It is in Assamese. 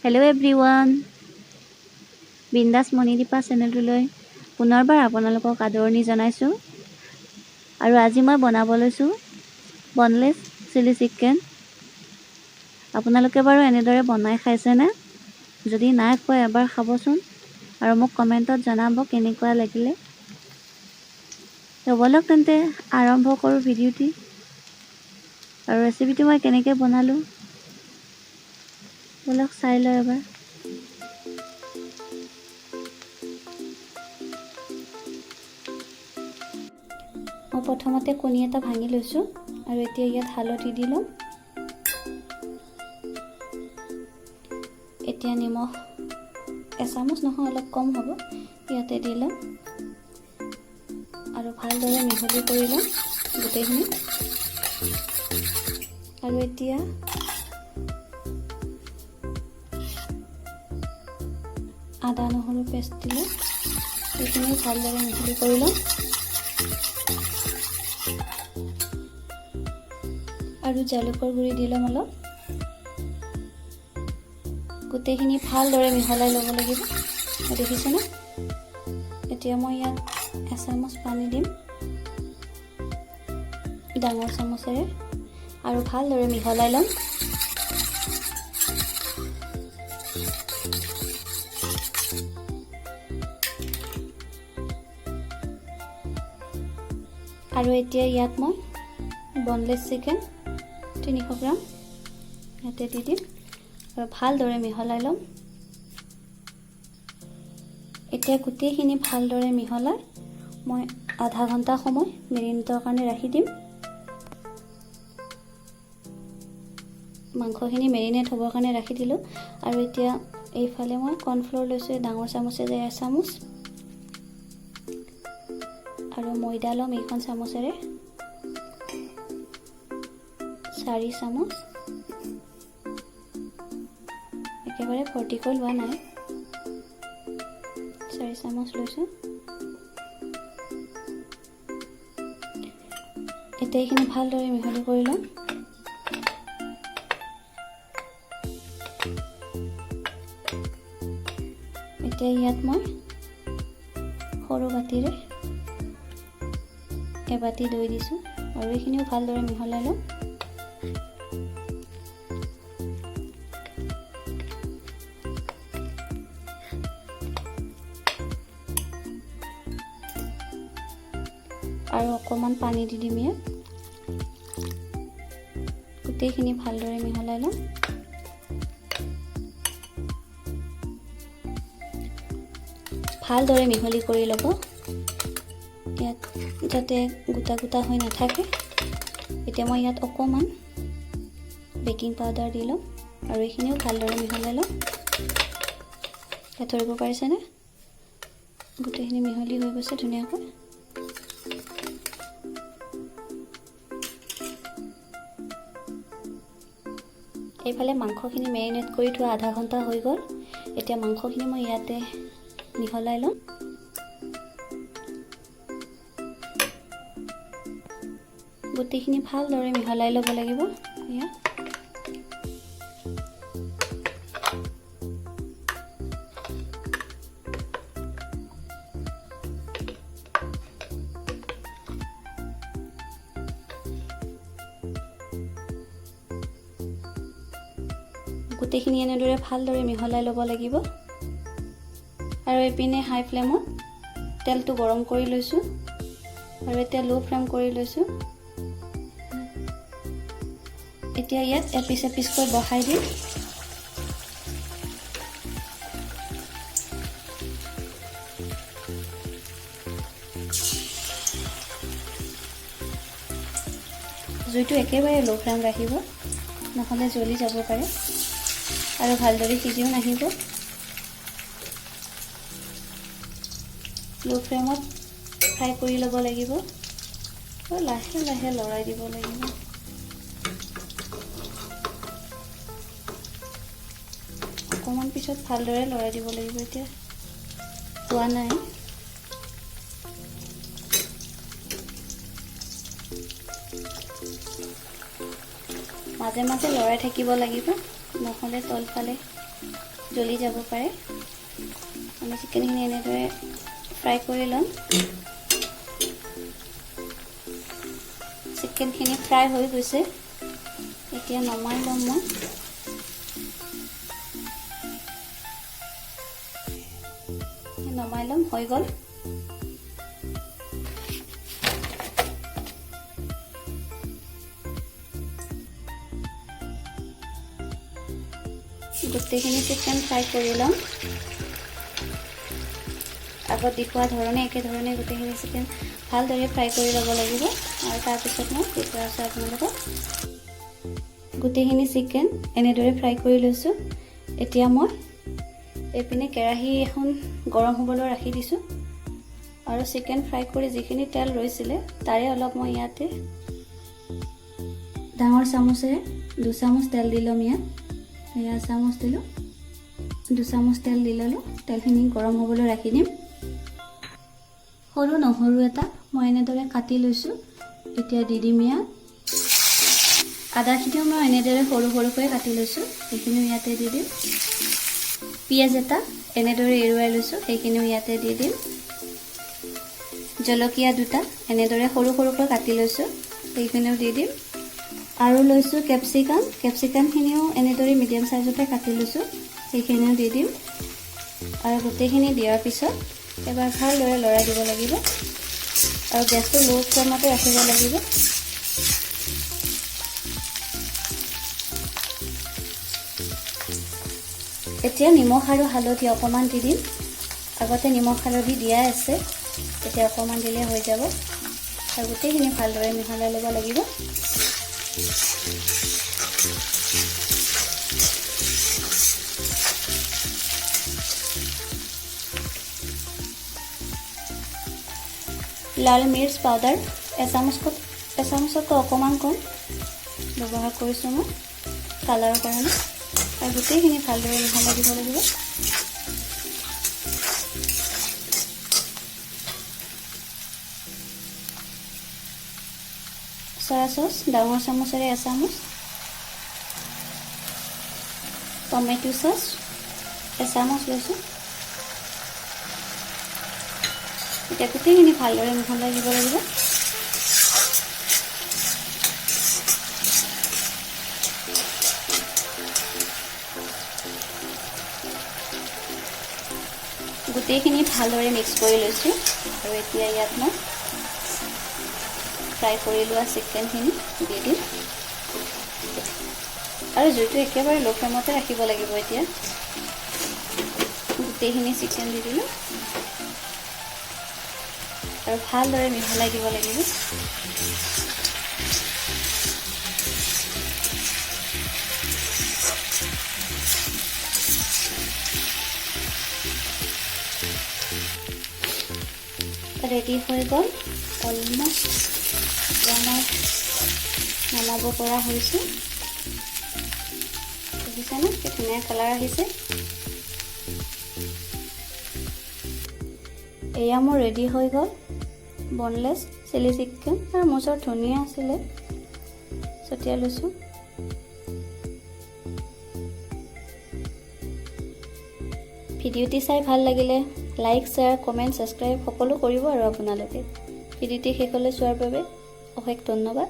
হেল্ল' এভৰিৱান, বিন্দাছ মণিদীপা চেনেলটোলৈ পুনৰবাৰ আপোনালোকক আদৰণি জনাইছোঁ। আৰু আজি মই বনাব লৈছোঁ বনলেছ চিলি চিকেন। আপোনালোকে বাৰু এনেদৰে বনাই খাইছেনে? যদি নাই খোৱা এবাৰ খাবচোন আৰু মোক কমেণ্টত জনাব কেনেকুৱা লাগিলে। তো ব'লক তেন্তে আৰম্ভ কৰোঁ ভিডিঅ'টি আৰু ৰেচিপিটো মই কেনেকৈ বনালোঁ ব'লক চাই লওঁ এবাৰ। মই প্ৰথমতে কণী এটা ভাঙি লৈছোঁ আৰু এতিয়া ইয়াত হালধি দি ল'ম। এতিয়া নিমখ এচামুচ নহয়, অলপ কম হ'ব, ইয়াতে দি ল'ম আৰু ভালদৰে মিহলি কৰি ল'ম গোটেইখিনি। আৰু এতিয়া আদা নহৰু পেষ্ট দিলোঁ, এইখিনিও ভালদৰে মিহলি কৰি ল'ম। আৰু জালুকৰ গুড়ি দি ল'ম অলপ। গোটেইখিনি ভালদৰে মিহলাই ল'ব লাগিব, দেখিছেনে? এতিয়া মই ইয়াত এচামুচ পানী দিম ডাঙৰ চামুচেৰে আৰু ভালদৰে মিহলাই ল'ম। আৰু এতিয়া ইয়াত মই বনলেছ চিকেন 300 গ্ৰাম ইয়াতে দি দিম আৰু ভালদৰে মিহলাই ল'ম। এতিয়া গোটেইখিনি ভালদৰে মিহলাই মই আধা ঘণ্টা সময় মেৰিনেটৰ কাৰণে ৰাখি দিম। মাংসখিনি মেৰিনেট হ'বৰ কাৰণে ৰাখি দিলোঁ। আৰু এতিয়া এইফালে মই কৰ্ণফ্ল'ৰ লৈছোঁ ডাঙৰ চামুচেৰে এচামুচ, আৰু ময়দা ল'ম এইখন চামুচেৰে 4 চামুচ, একেবাৰে ভৰ্তিকৈ লোৱা নাই, 4 চামুচ লৈছোঁ। এতিয়া এইখিনি ভালদৰে মিহলি কৰি ল'ম। এতিয়া ইয়াত মই সৰু বাতিৰে এবাতি দৈ দিছোঁ আৰু এইখিনিও ভালদৰে মিহলাই ল'ম। আৰু অকণমান পানী দি দিম ইয়াত। গোটেইখিনি ভালদৰে মিহলাই ল'ম। ভালদৰে মিহলি কৰি ল'ব ইয়াত, যাতে গোটা গোটা হৈ নাথাকে। এতিয়া মই ইয়াত অকণমান বেকিং পাউডাৰ দি ল'ম আৰু এইখিনিও ভালদৰে মিহলাই ল'ম। ইয়াত ধৰিব পাৰিছেনে? গোটেইখিনি মিহলি হৈ গৈছে ধুনীয়াকৈ। এইফালে মাংসখিনি মেৰিনেট কৰি থোৱা আধা ঘণ্টা হৈ গ'ল। এতিয়া মাংসখিনি মই ইয়াতে মিহলাই ল'ম। গোটেইখিনি ভালদৰে মিহলাই ল'ব লাগিব ইয়াত। গোটেইখিনি এনেদৰে ভালদৰে মিহলাই ল'ব লাগিব। আৰু এইপিনে হাই ফ্লেমত তেলটো গৰম কৰি লৈছোঁ আৰু এতিয়া ল' ফ্লেম কৰি লৈছোঁ। এতিয়া ইয়াত এপিচ এপিচকৈ বহাই দিম। জুইটো একেবাৰে ল' ফ্লেম ৰাখিব, নহ'লে জ্বলি যাব পাৰে আৰু ভালদৰে সিজিও নাহিব। ল' ফ্লেমত ফ্ৰাই কৰি ল'ব লাগিব আৰু লাহে লাহে লৰাই দিব লাগিব। অকণমান পিছত ভালদৰে লৰাই দিব লাগিব, এতিয়া হোৱা নাই। মাজে মাজে লৰাই থাকিব লাগিব, নহ'লে তলফালে জ্বলি যাব পাৰে। আমি চিকেনখিনি এনেদৰে ফ্ৰাই কৰি ল'ম। চিকেনখিনি ফ্ৰাই হৈ গৈছে, এতিয়া নমাই ল'ম মই। নমাই ল'ম, হৈ গ'ল। গোটেইখিনি চিকেন ফ্ৰাই কৰি ল'ম। আগত দেখুওৱা ধৰণে একেধৰণে গোটেইখিনি চিকেন ভালদৰে ফ্ৰাই কৰি ল'ব লাগিব। আৰু তাৰপিছত মই দেখুৱাই আছোঁ আপোনালোকক। গোটেইখিনি চিকেন এনেদৰে ফ্ৰাই কৰি লৈছোঁ। এতিয়া মই এইপিনে কেৰাহী এখন গৰম হ'বলৈ ৰাখি দিছোঁ। আৰু চিকেন ফ্ৰাই কৰি যিখিনি তেল ৰৈছিলে তাৰে অলপ মই ইয়াতে ডাঙৰ চামুচেৰে 2 চামুচ তেল দি ল'ম। ইয়াত এয়া চামুচ দিলোঁ, 2 চামুচ তেল দি ল'লোঁ। তেলখিনি গৰম হ'বলৈ ৰাখি দিম। সৰু নহৰু এটা মই এনেদৰে কাটি লৈছোঁ, এতিয়া দি দিম ইয়াত। আদাখিনিও মই এনেদৰে সৰু সৰুকৈ কাটি লৈছোঁ, সেইখিনিও ইয়াতে দি দিম। পিঁয়াজ এটা এনেদৰে এৰুৱাই লৈছোঁ, সেইখিনিও ইয়াতে দি দিম। জলকীয়া দুটা এনেদৰে সৰু সৰুকৈ কাটি লৈছোঁ, সেইখিনিও দি দিম। আৰু লৈছোঁ কেপচিকাম, কেপচিকামখিনিও এনেদৰে মিডিয়াম চাইজতে কাটি লৈছোঁ, সেইখিনিও দি দিম। আৰু গোটেইখিনি দিয়াৰ পিছত এবাৰ ভালদৰে লৰাই দিব লাগিব। আৰু গেছটো ল' ফ্লেমতে ৰাখিব লাগিব। এতিয়া নিমখ আৰু হালধি অকণমান দি দিম। আগতে নিমখ হালধি দিয়াই আছে, এতিয়া অকণমান দিলে হৈ যাব। আৰু গোটেইখিনি ভালদৰে মিহলাই ল'ব লাগিব। লাল মিৰ্চ পাউডাৰ এচামুচতকৈ অকণমান কম ব্যৱহাৰ কৰিছোঁ মই কালাৰৰ কাৰণে। আৰু গোটেইখিনি ভালদৰে মিহলাই দিব লাগিব। চয়া চচ ডাঙৰ চামুচেৰে এচামুচ, টমেটো চচ এচামুচ লৈছোঁ। এতিয়া গোটেইখিনি ভালদৰে মিহলাই দিব লাগিব। গোটেইখিনি ভালদৰে মিক্স কৰি লৈছোঁ। আৰু এতিয়া ইয়াত মই ফ্ৰাই কৰি লোৱা চিকেনখিনি দি দিম। আৰু জুইটো একেবাৰে ল' ফ্লেমতে ৰাখিব লাগিব। এতিয়া গোটেইখিনি চিকেন দি দিলোঁ আৰু ভালদৰে মিহলাই দিব লাগিব। ৰেডি হৈ গ'ল অলমষ্ট, আমাৰ নমাব পৰা হৈছে। দেখিছেনে কি ধুনীয়া কালাৰ আহিছে। এয়া মোৰ ৰেডি হৈ গ'ল বনলেছ চিলি চিকেন। আৰু মোৰ ওচৰত ধনিয়া আছিলে, ছটিয়াই লৈছোঁ। ভিডিঅ'টি চাই ভাল লাগিলে লাইক, শ্বেয়াৰ, কমেণ্ট, ছাবস্ক্ৰাইব সকলো কৰিব আৰু আপোনালোকে ভিডিঅ'টি শেষলৈ চোৱাৰ বাবে অশেষ ধন্যবাদ।